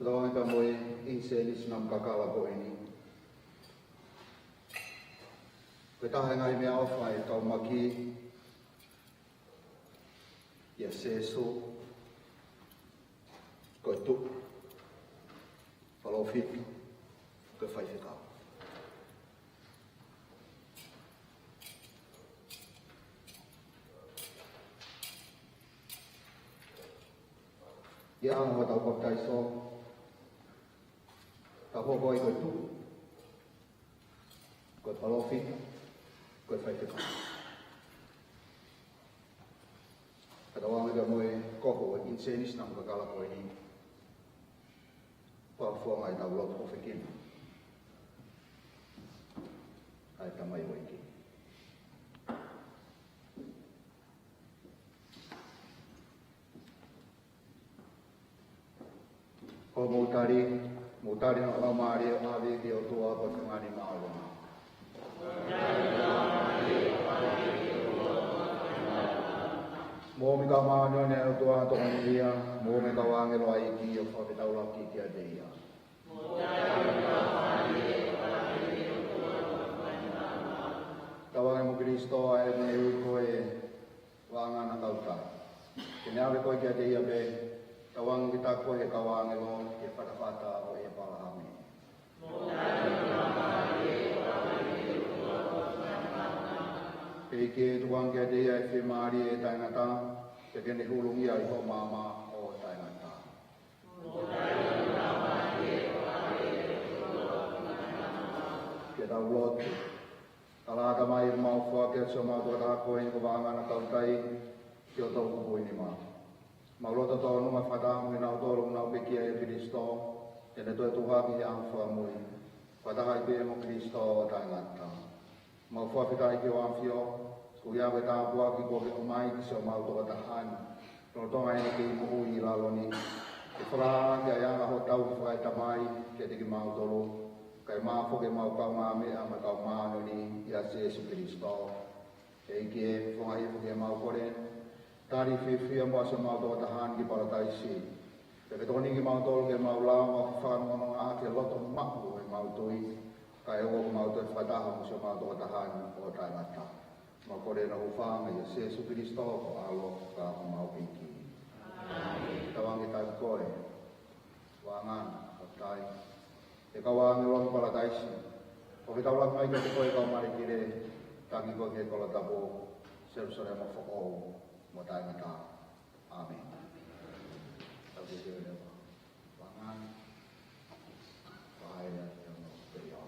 Tauange pea mo e ʻinisēnisi namu kakala ko eni. Ko e taha e ngaahi meʻaʻofa ʻe kau maki ʻia Sēsū, ko e tuʻi, palōfita, ko e faifekau. ʻI he ʻaho hotau papitaiso, tau hoko ai ko e tuʻi, ko e palōfita, ko e faifekau. Ka tauange pea mo e kohu ʻo e ʻinisēnisi namu kakala ko eni, fakafofonga ʻetau lotu ʻofekina. ʻA e Tamai ʻEiki. Ko hoʻomou tali, mou tali hono laumālie ʻo ʻave ki he ʻOtua ko e fungani māʻolunga. Mou ō mai kau māʻoniʻoni ʻa e ʻOtua, tokoniʻi ia, mou ō mai kau ʻāngelo ʻa e ʻEiki ʻo fakafetaulaki kiate ia. Tauange mo Kalaisi ʻa ʻene ui koe, Vāngana Kautai, ke ne ʻave koe kiate ia pē, tauange ke taki koe ʻe he kau ʻāngelo ki he fatafata ʻo ʻĒpalahame. ʻEiki, tukuange kiate ia ʻa e fiemālie ʻo e taʻengata, Ke ke ne hūlungia ʻi hoʻo maama ʻo taʻengata. Ke tau lotu. Tala atu mai ʻemau foaki ʻa siʻomau toketā ko eni ko Vāngana Kautai ki ho toʻukupu ʻi nima. Mau loto tōnunga fakataha mo kinautolu ʻoku nau pekia ʻia Kilisitō, ke ne toe tuʻu hake ʻi he ʻaho fakamui, fakataha ai pē mo Kilisitō ʻo taʻengata. Mau fakafetaʻi ki ho ʻAfio, koeʻuhi ko e tāpuaki kuo ke ʻomai ki siʻomau tokotaha ni, lolotonga ʻene kei moʻui ʻi lalo ni, ke fakahā ʻaki ʻa e anga hoʻo tauhi fakaetamai kiate kimautolu, kae mafola ʻemau kaungāmeʻa mo e kau māʻoniʻoni ʻia Sīsū Kilisitō. ʻEiki ē, fofonga hifo ki heʻemau kole, tali fiefia muʻa siʻomau tokotaha ni ki Palataisi. Pea ke tokoniʻi kimautolu ke mau lava ʻo fakanonganonga ʻaki e loto maʻu ʻo ʻemau tui, kae ʻoua ke mau toe fakataha mo siʻomau tokotaha ni ʻo taʻengata. Mau kole ʻena hūfanga ʻia Sīsū Kilisitō ko ho ʻAlo ka ko homau ʻEiki. ʻĒmeni. Tauange taki koe, Vāngana Kautai, ʻe kau ʻāngelo ʻo Palataisi, ʻo ke tauange mai kiate koe ʻa e kau malekile, taki koe ki he kolo tapu, Selusalema foʻou mo taʻengata. ʻĒmeni. Tau ke ke leva. Vāngana. Vahaʻa ia ki hono pei ʻo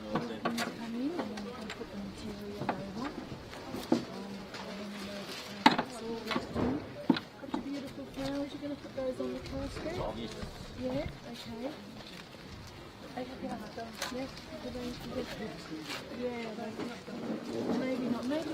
Come in and then we can put the material over. Um, and then we know that it's all wrapped in. Got your beautiful flowers. You're gonna put those on the casket? Yeah, okay. Yeah, maybe not. Maybe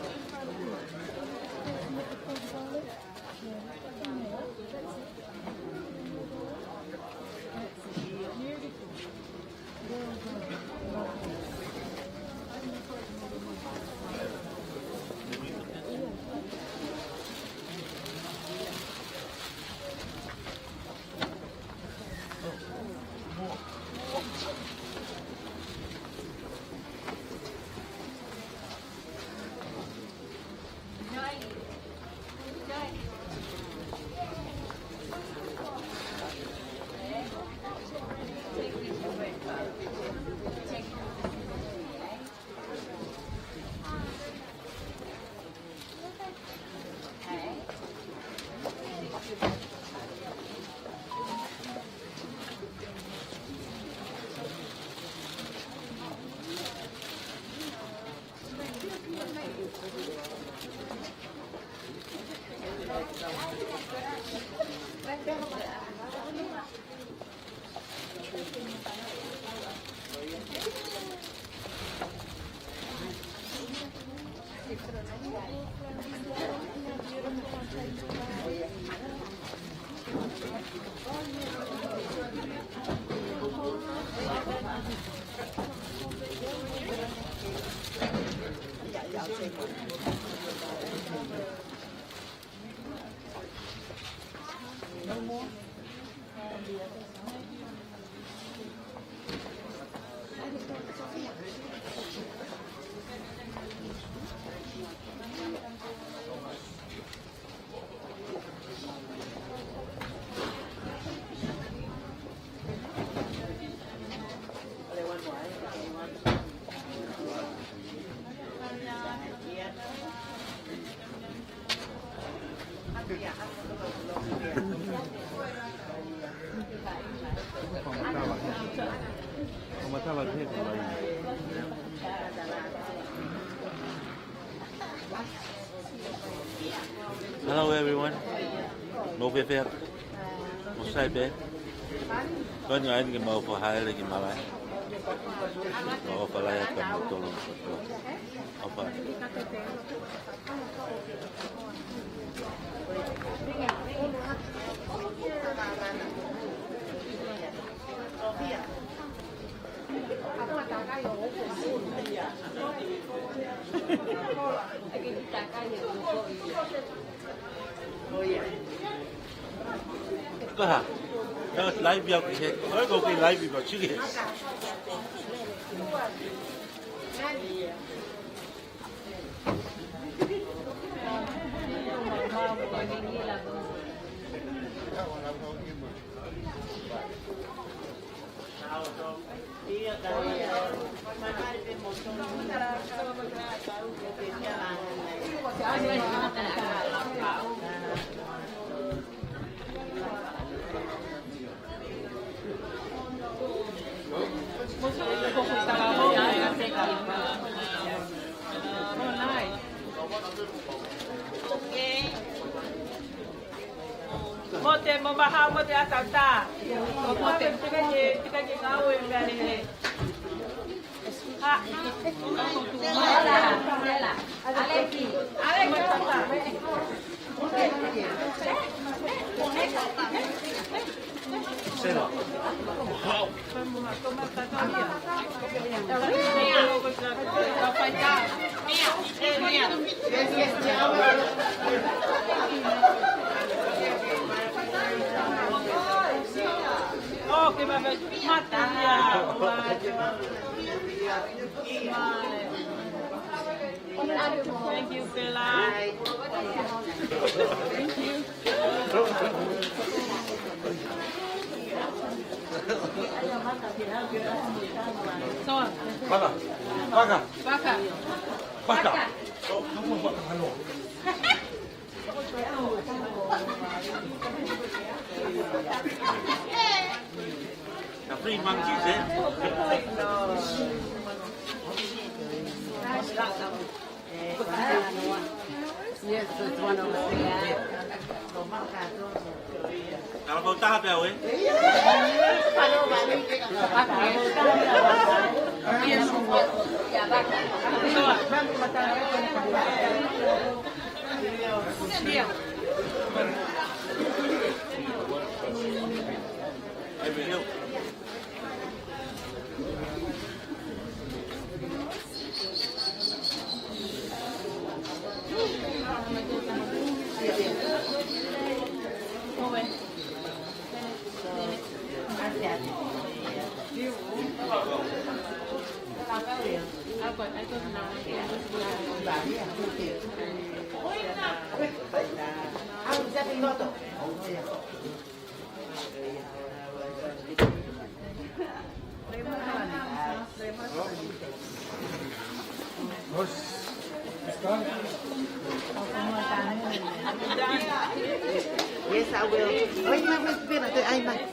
Hello everyone. Mou fēfē? Mou sai pē? Ko eni ʻa eni ke mau fakahā ʻa e kiʻi malaʻe. Mau fakahā atu kiate kimoutolu. ʻOfa. Kaha. Kaha live ia ke. Oi, ko ke live ia, sike. Mo te mo maha mo te atata. Mo te tika ke, tika ke ngāue mea lehe. Ha. Sela. Thank you, Bella. Thank you. Soa. Paka. Paka. Paka. Paka. Paka. Oh, no, no, paka, no. The free monkeys, eh? Yes, there's one over there. Kalau mau tahan, ya, weh? Yes, I will. Oh, you have Miss Bennett. I might.